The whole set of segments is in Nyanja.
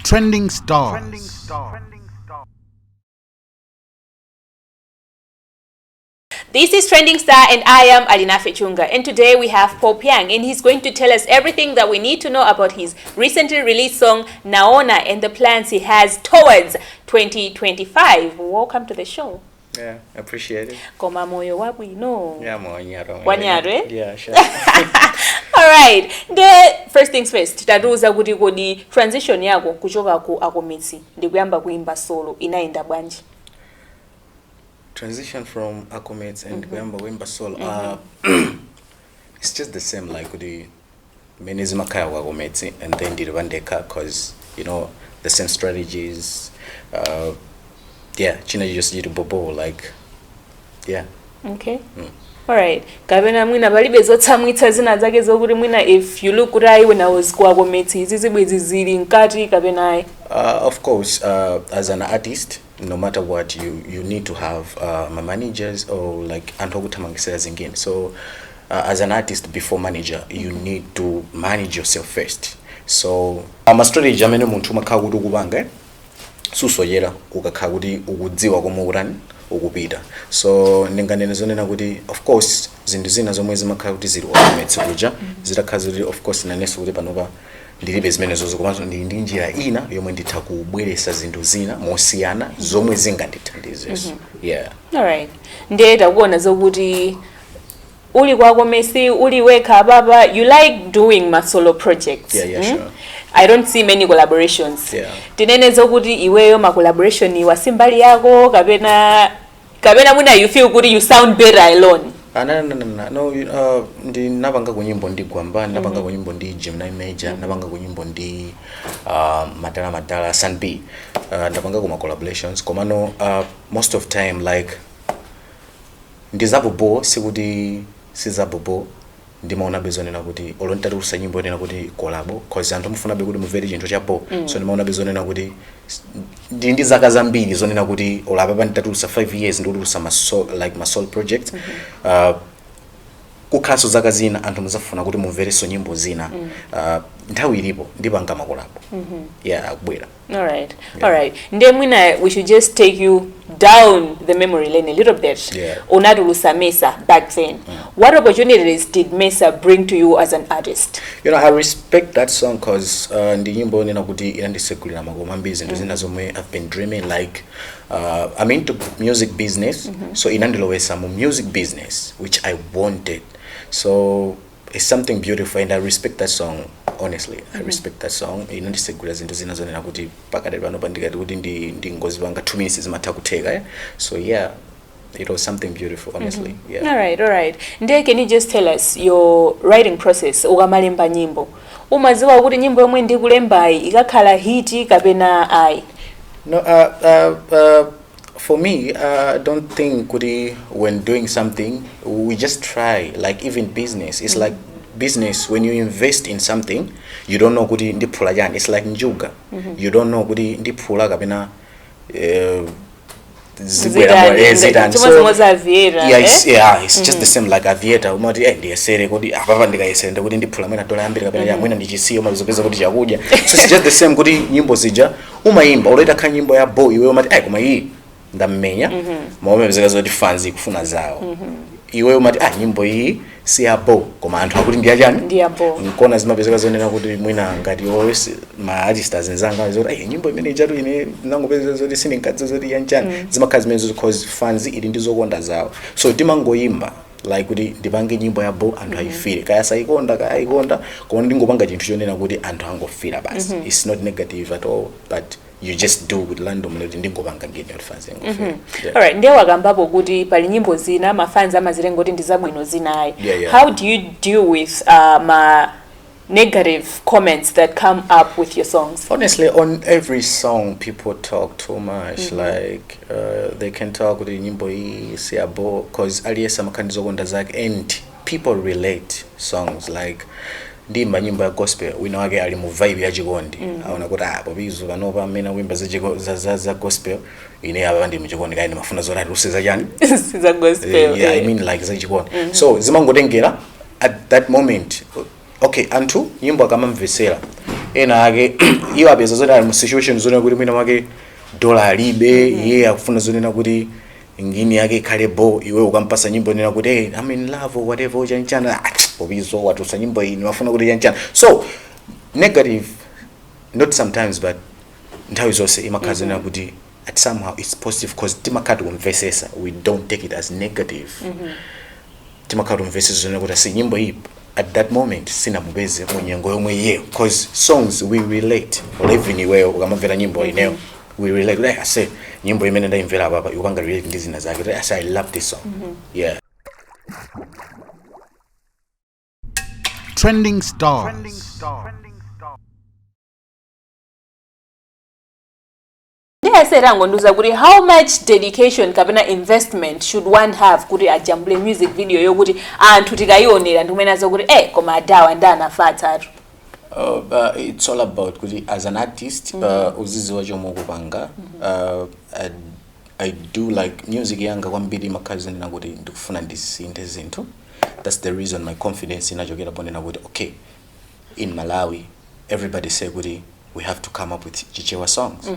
Trending Stars. This is Trending Star and I am Alinafe Chunga, and today we have Pop Young, and he's going to tell us everything that we need to know about his recently released song Naona and the plans he has towards 2025. Welcome to the show. Yeah, appreciate it. Koma moyo wabwino. Yeah, mwanyaro. Wanyaro, eh? Yeah, sure. Alright. The first things first, tatiuza kuti kodi transition yako kuchoka ku Akometsi ndikuyamba kuimba solo inayenda bwanji? Transition from Akometsi and kuyamba kuimba solo. It's just the same, like kuti mene zimakhala ku Akometsi and then ndili pandekha, 'cause you know the same strategies. Yeah, china just chili bobo, like, yeah. Okay. Alright. Kapena mwina palibe zotsamwitsa zina zake zokuti mwina if you look kuti ayi, when I was ku Akometsi izi zibwezi zili mkati, kapena ayi? Of course, as an artist, no matter what, you need to have my managers or like anthu okuthamangisira zingine. So, as an artist, before manager, you need to manage yourself first. So, ama strategy amene munthu umakhala kuti ukupanga, eh? Susochera ukakhala kuti ukudziwa komwe ukutani, ukupita. So ndinganene zonena kuti of course zinthu zina zomwe zimakhala kuti zili Akometsi kuja zitakhala zoti, of course, nanenso kuti panopa ndilibe zimenezozo, komanso ndili ndi njira ina yomwe nditha kubweresa zinthu zina mosiyana zomwe zingandithandizenso, yeah. Alright. Ndiye takuona zokuti uli kwa Akometsi, uli wekha apapa, you like doing ma solo projects. Yeah, sure. I don't see many collaborations. Tinene zokuti iweyo ma collaboration iwa simbali yako, kapena mwina you feel kuti you sound better alone? Ah, no, no, no, no, no, ndi napanga ku nyimbo ndi Gwamba, napanga ku nyimbo ndi Gemini Major, napanga ku nyimbo ndi Madala Madala San B. Ndapanga ku ma collaborations, komano most of time, like, ndi zabobo, sikuti sizabobo. Ndimaonabe zonena kuti olo nditatulutsa nyimbo yonena kuti collabo, 'cause anthu mufunabe kuti mumvere chinthu chapo. So ndimaonabe zonena kuti ndi zaka zambiri zonena kuti olo apapa nditatulutsa 5 years ndikutulutsa ma soul, like ma solo project, kukhalanso zaka zina anthu muzafuna kuti mumverenso nyimbo zina. Nthawi ilipo, ndipanga ma collabo, yeah, akubwera. Alright. Alright. Ndiye mwina we should just take you down the memory lane a little bit. Unatulutsa Mesa back then. What opportunities did Mesa bring to you as an artist? I respect that song 'cause ndi nyimbo yonena kuti inandisegulira makomo ambiri, zinthu zina zomwe I've been dreaming. Like, I'm into music business, so inandilowesa mu music business, which I wanted. So it's something beautiful and I respect that song. Honestly, I respect that song. Inandisegulira zinthu zina zonena kuti pakati pano pandikati kuti ndi ngozi panga 2 minutes zimatha kutheka, eh? So yeah, it was something beautiful, honestly, yeah. All right. Ndiye can you just tell us your writing process? Ukamalemba nyimbo, umadziwa kuti nyimbo yomwe ndikulembayi ikakhala hit kapena ayi? No, for me, I don't think kuti when doing something, we just try. Like even business, it's like business, when you invest in something, you don't know kuti ndiphula chani. It's like njuga. You don't know kuti ndiphula kapena zibwera zitani. Chimodzimodzi aviator, Yeah, eh? it's just the same like aviator. Umati, eh, ndiyesere kuti apapa ndikayesere ndikuti ndiphula mwina dola yambiri kapena ya mwina ndichisiyo, umazopeza kuti chakudya. So it's just the same kuti nyimbo zija umayimba, uloita kha nyimbo ya bo, iwe umati, "Eh, koma iyi ndammenya." Koma umapezeka zoti fans ikufuna zawo. Iwe umati, "Ah, nyimbo iyi si ya bo," koma anthu akuti ndi yachani? Ndi ya bo. Nkona zimapezeka zonena kuti mwina ngati always ma artist azinzanga zoti, "Ayi, nyimbo imene ijatu ine nangopeza zoti sindinkadziwa zoti yanchani." Zimakhala zimene zoti 'cause fans ili ndi zokonda zawo. So timangoyimba like kuti ndipange nyimbo ya bo, anthu ayifire, kaya sayikonda, kaya ayikonda, koma ndingopanga chinthu chonena kuti anthu angofira basi. It's not negative at all, but you just do with randomly kuti ndingopanga ngeni kuti fans ingofira, yeah. Alright, ndiye wakambapo kuti pali nyimbo zina mafans amazilenga kuti ndi zabwino, zina ayi. Yeah. How do you deal with ma negative comments that come up with your songs? Honestly, on every song, people talk too much. Like, they can talk kuti nyimbo iyi siyabo, 'cause aliyense amakhala ndi zokonda zake and people relate songs. Like, ndimba nyimbo ya gospel, wina wake ali mu vibe ya chikondi, aona kuti, "Ah, popizo panopa amene akuimba za gospel, ine apa ndi muchikondi, kaya ndimafuna zoti atuluse zachani?" Za gospel. Yeah, I mean, like, za chikondi. So zimangotengera at that moment. Okay, anthu nyimbo akamamvesera, ena ake iwo apeza zoti ali mu situation zonena kuti mwina mwake dola alibe, iye akufuna zonena kuti ngini yake ikhale bo. Iwe ukampasa nyimbo nena kuti, "Hey, I'm in love," or whatever, chanchana, "Ah, Popizo watusa nyimbo iyi, wafuna kuti chanchana." So negative, not sometimes, but nthawi zonse imakhala zonena kuti at somehow it's positive, 'cause timakhala tikumvesesa. We don't take it as negative. Timakhala tikumvesesa zonena kuti asi nyimbo iyi at that moment sinamupeze mu nyengo yomwe iyeyo, 'cause songs we relate. Or even iweyo ukamamvera nyimbo ineyo, we relate. Like I say, nyimbo imene ndayimvera apapa ikupanga relate ndi zina zake. Like I say, I love this song. Yeah. Trending Stars. Ndiyaserangondiuza kuti how much dedication kapena investment should one have kuti ajambule music video yokuti anthu tikayionera ndikumenazo kuti koma adawa ndi anafatsatu? It's all about kuti as an artist uziziwa chomwe ukupanga. I do like music yanga kwambiri imakhala zinena kuti ndikufuna ndisinthe zinthu. That's the reason my confidence inachokera ponena kuti, okay, in Malawi everybody say kuti we have to come up with Chichewa songs.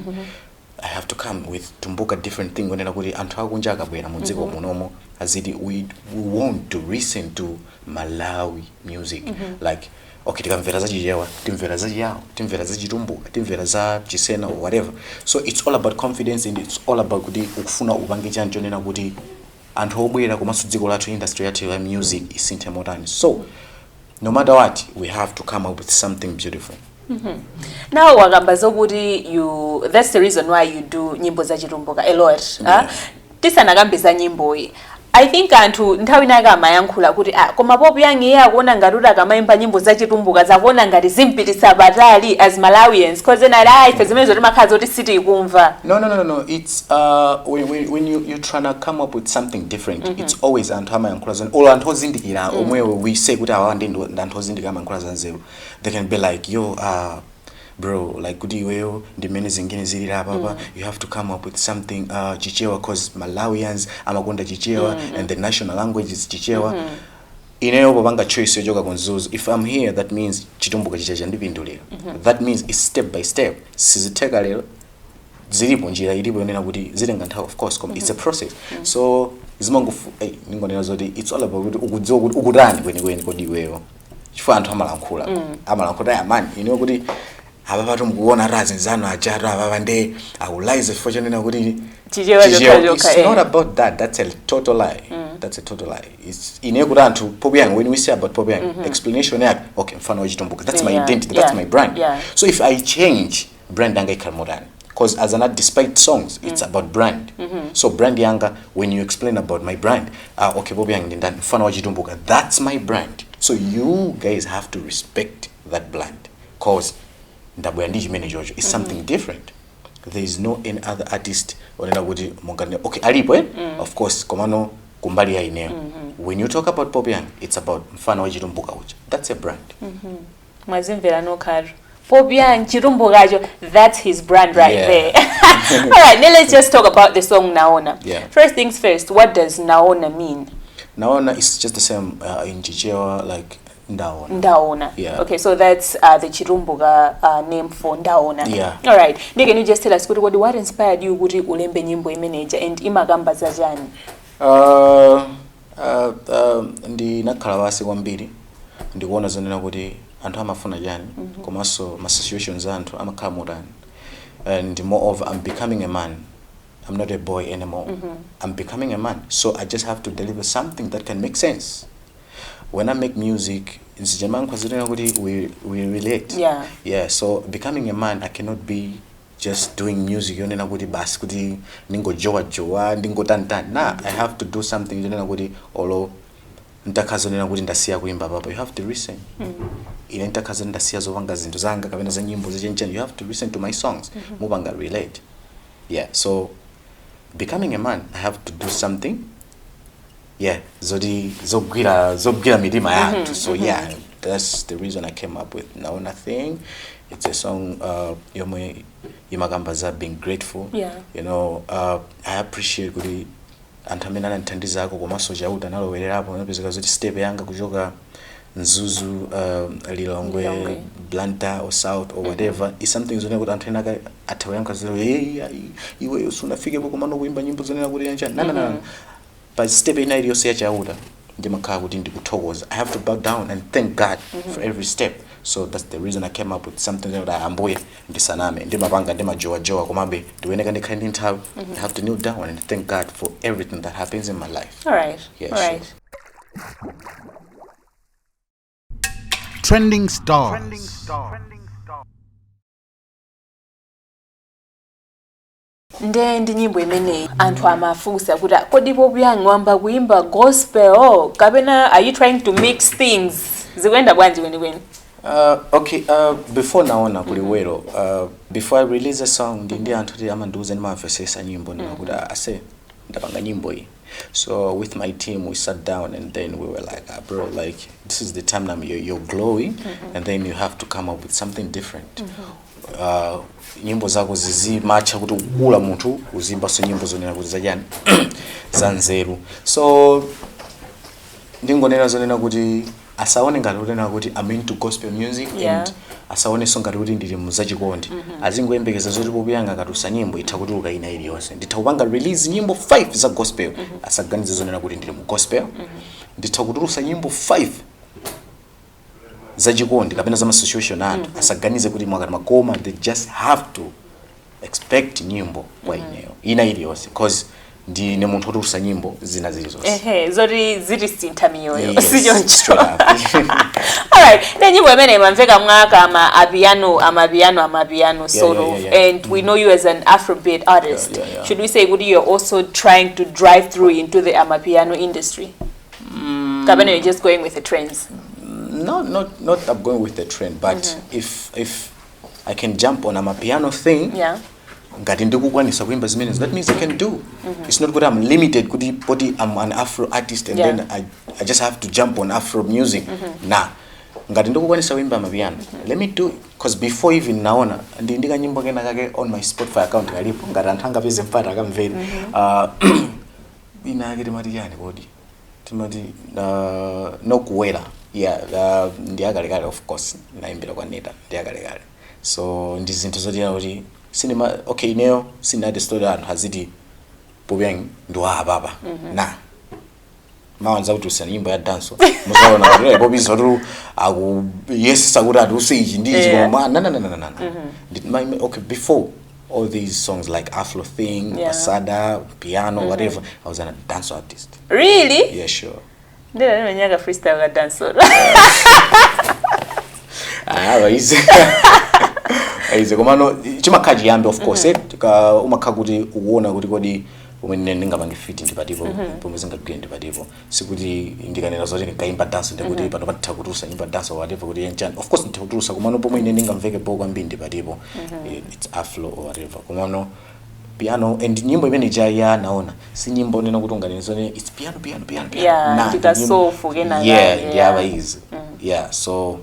I have to come with Tumbuka, different thing, onena kuti anthu akunja akabwera mu dziko munomo aziti we want to listen to Malawi music. Like, okay, tikamvera za Chichewa, timvera za Chiyawo, timvera za Chitumbuka, timvera za Chisena or whatever. So it's all about confidence and it's all about kuti ukufuna upange chani chonena kuti anthu obwera komanso dziko lathu, industry yathu ya music isinthe motani. So no matter what, we have to come up with something beautiful. Now wakamba zokuti you, that's the reason why you do nyimbo za Chitumbuka a lot. Yeah. Tisanakambe za nyimboyi, I think anthu nthawi inake amayankhula kuti, ah, koma Pop Young iye akuona ngati kuti akamayimba nyimbo za Chitumbuka zakuona ngati zimpitisa patali as Malawians, 'cause ena ali, ah, ife zimene zotimakhala zoti sitikumva. No. It's when you're trying to come up with something different, it's always anthu amayankhula zan or anthu ozindikira omwewo. We say kuti awa ndi anthu ozindikira, amayankhula za nzeru. They can be like, "Yo, bro, like kuti iweyo ndimene zingine zilili apapa, you have to come up with something Chichewa, 'cause Malawians amakonda Chichewa and the national language is Chichewa." Ineyo popanga choice yochoka ku Mzuzu, if I'm here, that means Chitumbuka chicha chandipindulira. That means it's step by step. Sizitheka lero, zilipo njira ilipo yonena kuti zitenga nthawi, of course, koma it's a process. So zimangofu ningonena zoti it's all about kuti ukudziwa kuti ukutani kwenikweni kodi iweyo, chifukwa anthu amalankhula aya mani ineyo kuti apa patu mukuona ati azinzano ajatu apapa nde akulaiza chifukwa chonena kuti Chichewa chokha chokha, It's not about that. That's a total lie. That's a total lie. It's ine kuti anthu, Pop Young, when we say about Pop Young, explanation yake, okay, mfano wachitumbuka, that's my identity, that's my brand. So if I change brand yanga, ikhala motani? Because as an art, despite songs, it's about brand. So brand yanga, when you explain about my brand, okay, Pop Young ndi ndani? Mfano wachitumbuka. That's my brand. So you guys have to respect that brand, 'cause ndabwera ndi chimene chocho. It's something different. There is no any other artist onena kuti mungane, okay, alipo, eh? Of course, komano kumbali ya ineyo, when you talk about Pop Young, it's about mfano wachitumbuka uja. That's a brand. Mwazimvera nokhatu, Pop Young Chitumbukacho, that's his brand right there. All right, now let's just talk about the song Naona. First things first, what does Naona mean? Naona is just the same in Chichewa, like Ndaona. Ndaona. Yeah. Okay, so that's the Chitumbuka name for Ndaona. Yeah. All right. Nick, can you just tell us kuti what inspired you kuti ulembe nyimbo imeneja and imakamba za chani? Ndinakhala wasi kwambiri ndikuona zonena kuti anthu amafuna chani, komanso ma situations a anthu amakhala motani. And moreover, I'm becoming a man. I'm not a boy anymore. I'm becoming a man, so I just have to deliver something that can make sense. When I make music, nzijamankhwa zonena kuti we relate. Yeah, so becoming a man, I cannot be just doing music yonena kuti basi kuti ndingojowajowa, ndingotantani. Na I have to do something yonena kuti olo ntakhaza zonena kuti ndasiya kuimba papa, you have to listen. Ine ntakhaza ndasiya zopanga zinthu zanga kapena za nyimbo zachencheni, you have to listen to my songs, mupanga relate. Yeah, so becoming a man, I have to do something, yeah, zoti zogwira mitima ya anthu. So yeah, that's the reason I came up with Naona thing. It's a song yomwe imakamba za being grateful. I appreciate kuti anthu amene anandithandizako, komanso Chauta analowererapo, anapezeka zoti step yanga kuchoka Mzuzu, Lilongwe, Lilongwe. Blantyre or South or whatever, is something zonena kuti anthu ena atha kuyankha zero, "Hey, iwe sunafikepo komano kuimba nyimbo zonena kuti yanjani." No. Pa step ina iliyonse yachauta ndimakhala kuti ndikuthokoza. I have to bow down and thank God for every step. So that's the reason I came up with something that, "Ambuye, ndisaname, ndimapanga ndimajowajowa, komabe ndikuyeneka ndikhale ndi nthawi. I have to kneel down and thank God for everything that happens in my life." All right. Yeah, All sure. right. Trending stars. Nde ndi nyimbo imeneyi anthu amafunsa kuti, "Kodi Pop Young wayamba kuimba gospel kapena are you trying to mix things? Zikuyenda bwanji kwenikweni?" Okay, before Naona kuli wero, before I release a song, ndi anthu kuti amandiuza, ndimamvesesa nyimbo, ndimakuti ase ndapanga nyimbo iyi. So with my team we sat down and then we were like, "Ah, bro, like this is the time now you're glowing and then you have to come up with something different. Nyimbo zako zizimatcha kuti ukula munthu uzimbanso nyimbo zonena kuti zachani, za nzeru." So ndingonena zonena kuti asaone ngati kunena kuti I'm into gospel music and asaonenso ngati kuti ndili muzachikondi. Azingoyembekeza zoti Pop Young akatulutsa nyimbo itha kutuluka ina iliyonse. Nditha kupanga release nyimbo 5 za gospel, asaganize zonena kuti ndili mu gospel. Nditha kutulutsa nyimbo 5 zachikondi kapena za association, anthu asaganize kuti mwakati makoma. They just have to expect nyimbo kwa ineyo ina iliyonse, 'cause ndine munthu wotulutsa nyimbo zina zilizonse. Ehe, zoti zitisintha miyoyo. Yes, sichoncho? Straight up. Alright, ne nyimbo imene imamveka mwaka ama apiano, amapiano, amapiano sort of, and we know you as an Afrobeat artist. Should we say kuti you're also trying to drive through into the amapiano industry, kapena you're just going with the trends? No, not I'm going with the trend, but if I can jump on amapiano thing, ngati ndikukwanisa kuimba zimenezo, that means I can do. It's not kuti I'm limited kuti poti I'm an Afro artist and then I just have to jump on Afro music. Nah, ngati ndikukwanisa kuimba amapiano, let me do it, because before even Naona ndi ndikanyimbo kena kake on my Spotify account kalipo, ngati anthu angapeze mpata akamvere. Ina yake timati chani kodi, timati Nokuwera. Yeah, ndi akalekale, of course naimbira kwa Neta, ndi akalekale. So ndi zinthu zotira kuti sinema, okay, ineyo sinati story anthu aziti Pop Young ndi wa apapa na mawanza kuti usana nyimbo ya dance, muzaona kuti "Eh, Popi zotu akuyesesa kuti atuse ichi ndi ichi." Koma na na na na na na. Okay, before all these songs like Afro thing, Pasada, piano, whatever, I was a dance artist. Really? Yeah, sure. Ndena nimenyaka freestyle ka dancehall. Ah, aize aize, komano chimakhala chiyambi, of course, eh, umakhala kuti ukuona kuti kodi umene ndingapange fit ndipatipo, pomwe zingagwire ndipatipo. Sikuti ndikanena zoti ndikaimba dance ndikuti pano patitha kutulusa nyimba dance or whatever kuti yenchani. Of course nditha kutulusa, komano pomwe ine ndingamveke bo kwambiri ndipatipo. It's Afro or whatever, komano piano. And nyimbo imene ija ya Naona si nyimbo nena kuti unganene zone it's piano, piano, piano, piano. Yeah, Nah, ndika soulful kenaka, yeah, ndiyaba izi. Yeah, so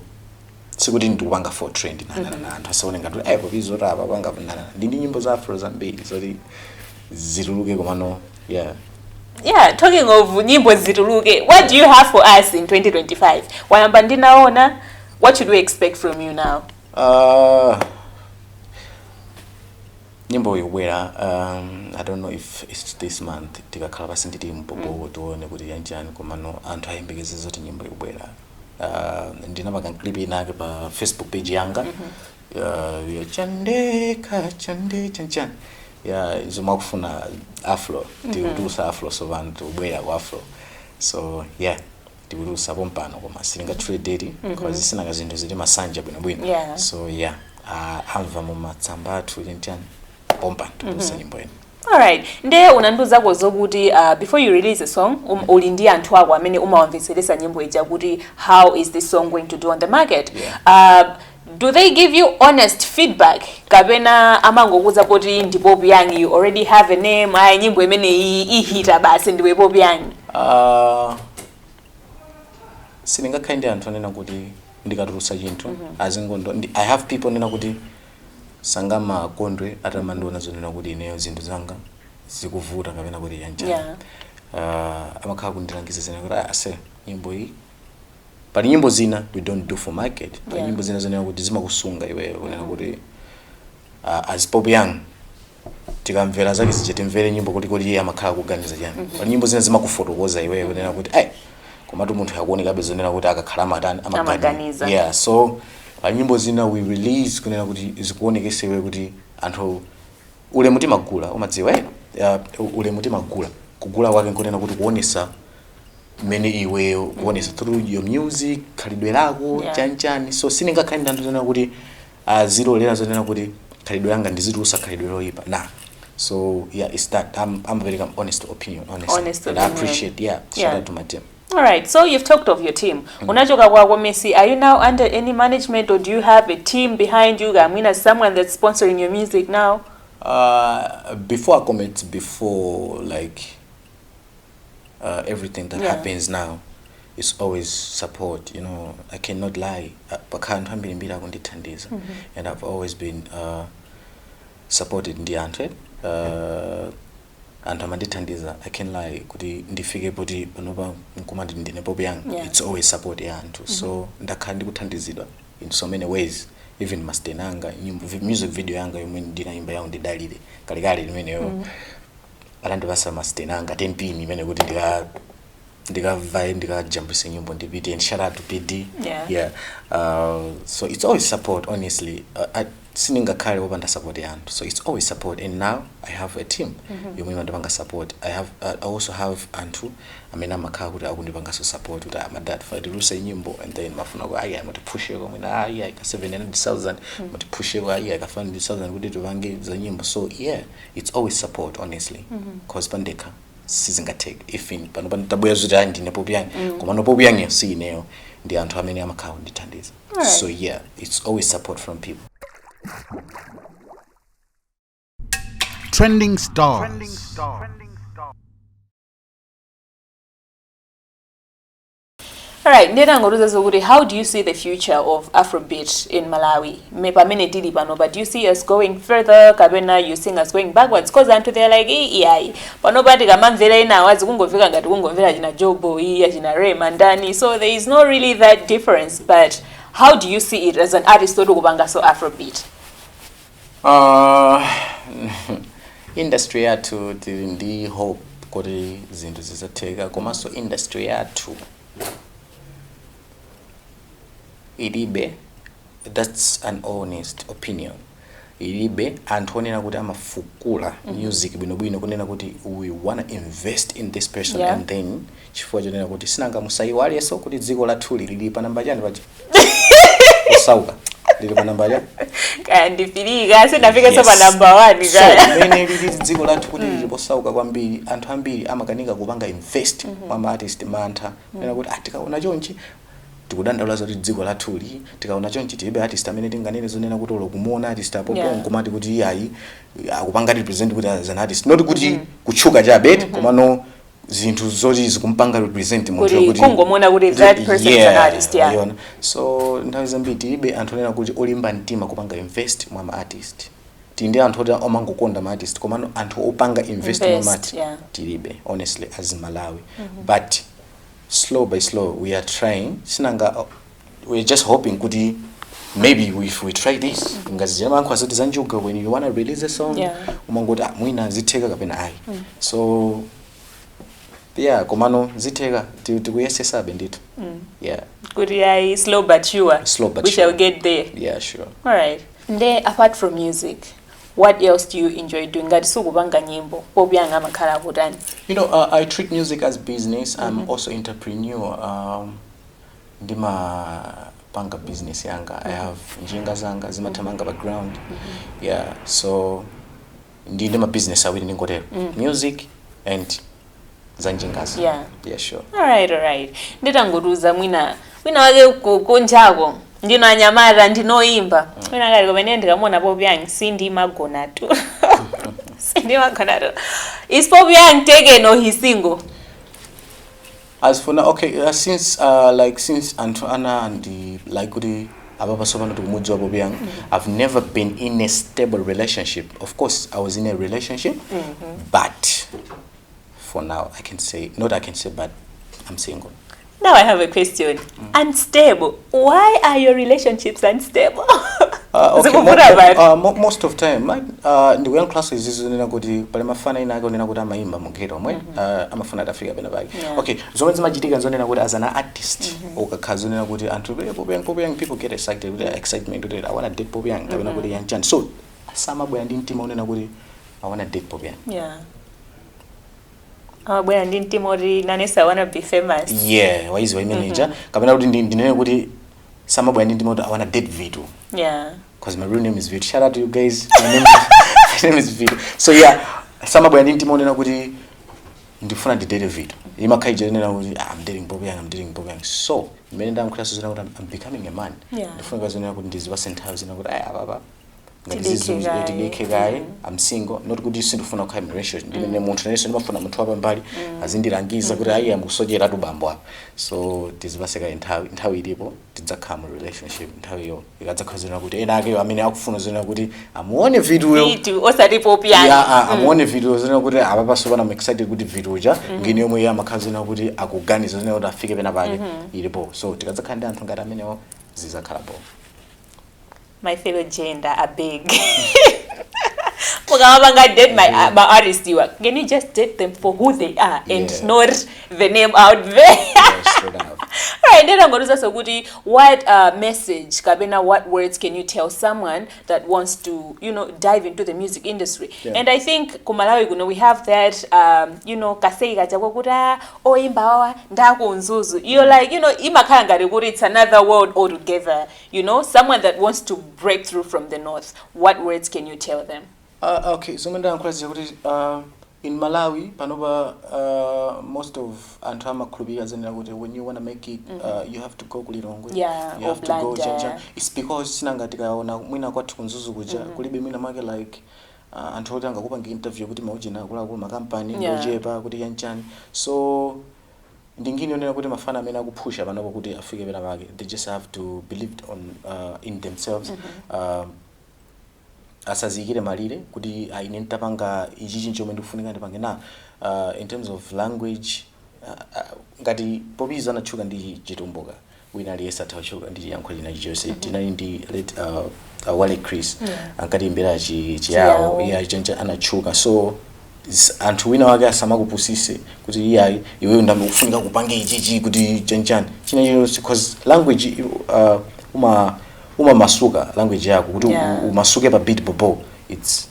sikuti ndikupanga for trend, na na na, anthu asaone ngati eh, Popi zoti apa panga na na. Ndi nyimbo za Afro zambiri zoti zituluke, komano yeah. Yeah, talking of nyimbo zituluke, what do you have for us in 2025? Wayamba ndi Naona, what should we expect from you now? Nyimbo ikubwera, I don't know if it's this month. Tikakhala pasi nditi mpopo tione kuti yanjani, komano anthu ayembekeze zoti nyimbo ikubwera. Ndinapanga clip inake pa Facebook page yanga, ya chandeka chande chanchani ya zomwe akufuna Afro. Tikutulusa Afro, so pano tikubwera ku Afro. So yeah, tikutulusa pompano, koma silingatchule date because sinanga zinthu zili masanja bwinobwino. So yeah, amva mu matsamba athu chenchani pompano tikutulusa nyimbo ino. Alright, nde unandiuzako zokuti before you release a song, uli ndi anthu ako amene umawamvetseresa nyimbo ija kuti how is this song going to do on the market. Do they give you honest feedback kapena amangokuza kuti ndi Pop Young, you already have a name, aya nyimbo imene iyi ihita basi, ndiwe Pop Young? Sindingakhale ndi anthu anena kuti ndikatulusa chinthu azingondo I have people nena kuti sangamakondwe atamandiona zonena kuti ineyo zinthu zanga zikuvuta kapena kuti yanjani. Amakhala kundilangiza zina kuti, "Ah, ase nyimbo iyi Pali nyimbo zina we don't do for market. Pali nyimbo zina zonena kuti zimakusunga iweyo, kunena kuti as Pop Young tikamvera zake zija, timvere nyimbo kuti iye amakhala kuganiza chani. Pali nyimbo zina zimakufotokoza iweyo, kunena kuti ai, komatu munthu akuonekabe zonena kuti akakhala amatani? Amaganiza. Yeah, so pali nyimbo zina we release kunena kuti zikuonekese iweyo kuti anthu ulemu timagula, umadziwa, eh? Ulemu timagula, kugula kwake nkunena kuti kuonesa mmene iweyo, kuonesa through your music khalidwe lako, chanchani. So sindingakhale ndi anthu zonena kuti azilolera zonena kuti khalidwe langa ndizitulusa khalidwe loyipa na. So yeah, it's that I'm very honest opinion, honestly. Honest And I opinion. appreciate, yeah, shout out to my team. All right, so you've talked of your team. Unachoka kwa Akometsi, are you now under any management or do you have a team behind you? I mean, as someone that's sponsoring your music now? Before I commit, before like everything that happens now, it's always support. I cannot lie. Pakhala anthu ambirimbiri akundithandiza, and I've always been supported ndi anthu, eh? Anthu amandithandiza. I can lie kuti ndifike poti panopa nkumati ndine Pop Young, it's always support ya anthu. So ndakhala ndikuthandizidwa in so many ways, even masten anga nyimbo, music video yanga yomwe ndinayimba yawo ndidalire kalekale limeneyo, anandipasa masten anga 10 pin imene kuti ndikavaye, ndikajambuse nyimbo ndipite, and shout out to PD. Yeah, so it's always support, honestly. Sindingakhale wopanda support ya anthu, so it's always support. And now I have a team yomwe imandipanga support. I also have anthu amene amakhala kuti akundipanganso support kuti amadad tituluse nyimbo, and then mafuna ku ayi mutipusheko mwina ayi ka 700,000, mutipusheko ayi ka 500,000 kuti tipange za nyimbo. So yeah, it's always support, honestly, cause pandekha sizingatheke. Even pano tabwera zoti ayi ndine Pop Young, koma no, Pop Young si ineyo, ndi anthu amene amakhala kundithandiza. So yeah, it's always support from people. Trending stars. All right, nditangotiuza zokuti how do you see the future of Afrobeat in Malawi? Me pamene tili pano, but do you see us going further kapena you seeing us going backwards? Because anthu they're like, "Eh, iyayi, pano pati kamamvera inawo azikungomveka ngati kungomvera china Joeboy, achina Rema ndani." So there is no really that difference, but how do you see it as an artist oti kupanga so Afrobeat? Industry yathu tili ndi hope kuti zinthu zizatheka, komanso industry yathu ilibe, that's an honest opinion, ilibe anthu onena kuti amafukula music bwinobwino, kunena kuti we wanna invest in this person. And then chifukwa chonena kuti sinanga musayiwalenso kuti dziko lathuli lili pa namba chani paja osauka, lili pa namba chani? Kaya ndifirika sindafike so pa number one. So Kaya mmene lili dziko lathu kuti lili posauka kwambiri, anthu ambiri amakanika kupanga invest mwa ma artist, mantha kunena kuti ah, tikaona chonchi tikudandaula zoti dziko lathuli, tikaona chonchi tilibe artist amene tinganene zonena kuti ulo kumuona artist apopo nkumati kuti iyayi akupanga represent kuti as an artist, not kuti kutchuka chabe, komano zinthu zoti zikumpanga represent munthu. Kuti kungomuona kuti that person is an artist, yeah. Yona. So nthawi zambiri tilibe anthu onena kuti olimba mtima kupanga invest mwa ma artist. Tili ndi anthu oti omangokonda ma artist, komano anthu opanga invest mwa ma Invest, artist tilibe, honestly, as Malawi. But slow by slow we are trying. Sinanga we're just hoping kuti maybe if we try this, ngazijama zoti zanjuga, when you wanna release a song, umangoti ah, mwina zitheka kapena ayi. So yeah, komano zitheka, tikuyesesabe ndithu, yeah. Kuti ayi, slow but sure. Slow but we sure. shall get there. Yeah, sure. Alright, nde apart from music, what else do you enjoy doing? Ngati sukupanga nyimbo, Pop Young amakhala akutani? I treat music as business. I'm also entrepreneur. Ndimapanga business yanga. I have njinga zanga zimathamanga background. Yeah, so ndi ma business awiri, ndingotero. Music and za njingazo. Yeah, sure. Alright, nditangotiuza mwina wina wake kunjako, ndino anyamata ndinoimba, wina akati kumene ndikamuona Pop Young sindimagona tu, sindimagona tu. Is Pop Young taken or he single? As for now, okay, since like since anthu ana ndi like kuti apapa sopano tikumudziwa Pop Young, I've never been in a stable relationship. Of course, I was in a relationship, but for now I can say, not I can say, but I'm single. Now I have a question. Unstable. Why are your relationships unstable? Okay. Zikuvuta bati. Most of time ndikuyankhulaso izi zonena kuti pali mafana ena ake onena kuti amayimba mu ghetto omwe amafuna atafika pena pake. Okay, zomwe zimachitika nzonena kuti as an artist ukakhala zonena kuti anthu, "Eh, Pop Young, Pop Young," people get excited with excitement kuti I wanna date Pop Young kapena kuti yanchani, so samabwera ndi mtima unena kuti I wanna date Pop Young. Yeah. Amabwera ndi mtima oti nanenso I wanna be famous. Yeah, waizi waimeneja kapena kuti ndinene kuti samabwera ndi mtima kuti I wanna date Vitu because my real name is Vitu. Shout out to you guys. My name is Vitu. So yeah, samabwera ndi mtima unena kuti ndifuna ndidate Vitu. Imakhala inena kuti, "Ah, I'm dating Pop Young, I'm dating Pop Young." So mmene ndayankhulaso zina kuti I'm becoming a man. Ndifuna zonena kuti ndizipase nthawi zina kuti aya apapa ngati Tidekhe kaye. Tidekhe kaye. I'm single, not kuti sindifuna kukhala in relationship. Ndimene munthu nanenso ndimafuna munthu wapambali azindilangiza kuti ayi, amukusochera tu bambo apa. So tizipase kaye nthawi, nthawi ilipo tidzakhala mu relationship. Nthawiyo ikadzakhala zonena kuti ena akeyo amene akufuna zonena kuti amuone Vituyo. Vitu osati Pop Young. Yeah, amuone Vitu zonena kuti apa pano I'm excited kuti Vitu uja ngini yomwe iye amakhala zonena kuti akuganiza zonena kuti afike pena pake ilipo. So tikadzakhala ndi anthu ngati amenewo zizakhala po. My fellow gender are big. Mukamapanga date my artist iwa. Can you just date them for who they are and not the name out there? Yeah, straight up. Alright, then I'm going to kuti what message kapena what words can you tell someone that wants to dive into the music industry? And I think kumalawi kuno we have that kasei kachako kuti, ah, oimba wawa ndaku Mzuzu. You're like, imakhala ngati kuti it's another world altogether. Someone that wants to break through from the north, what words can you tell them? Okay, zomwe ndayankhula zija kuti in Malawi panopa most of anthu amakhulupirira zenera kuti when you wanna make it you have to go ku Lilongwe, you or have to go Blantyre. Chancha. It's because sinanga tikaona mwina kwathu ku Mzuzu kuja kulibe mwina mwake like anthu oti angakupanga interview kuti mauchina akuluakulu makampani ochepa kuti yanchani. So ndingini yonena kuti mafana amene akuphusha panopo kuti afike pena pake, they just have to believe on in themselves, asaziyikire malire kuti, "Ah, ine nditapanga ichi chomwe ndikufunika ndipange na." In terms of language, ngati Popizo anatchuka ndi Chitumbuka, wina aliyense atha kutchuka ndi chiyankhulo china chilichonse. Tinali ndi late Wale Chris, ankatiimbira Chiyawo. Chiyawo. Yeah, chencha anatchuka. So anthu wina wake asamakupusise kuti iyayi, iweyo ndamkufunika kupanga ichichi kuti chanchani china chilichonse, cause language uma umamasuka language yako kuti umasuke pa beat bobo, it's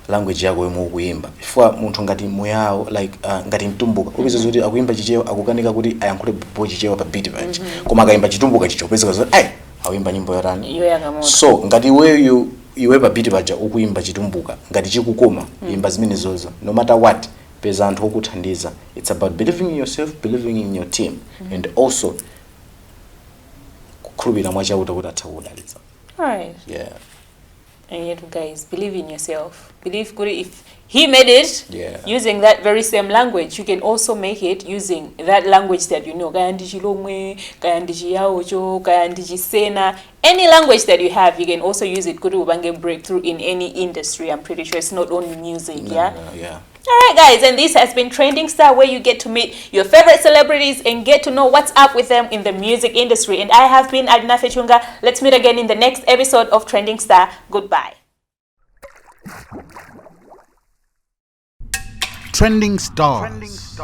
language yako yomwe ukuyimba. Chifukwa munthu ngati Muyawo, like ngati Mtumbuka, upeza zoti akuyimba Chichewa, akukanika kuti ayankhule bobo Chichewa pa beat paja, koma akayimba Chitumbuka chicho upezeka zoti ai, akuyimba nyimbo yotani. Yoyaka moto. So ngati iweyo iwe pa beat paja ukuyimba Chitumbuka, ngati chikukoma, imba zimene zozo. No matter what, peza anthu okuthandiza. It's about believing in yourself, believing in your team, and also kukhulupirira mwachauta kuti atha kukudalitsa. Alright. Yeah. And yet, guys, believe in yourself. Believe kuti if he made it using that very same language, you can also make it using that language that you know. Kaya ndi Chilomwe, kaya ndi Chiyaocho, kaya ndi Chisena, any language that you have, you can also use it kuti upange breakthrough in any industry. I'm pretty sure it's not only music. No, no, yeah. All right, guys, and this has been Trending Star, where you get to meet your favorite celebrities and get to know what's up with them in the music industry. And I have been Adna Fechunga. Let's meet again in the next episode of Trending Star. Goodbye. Trending Stars.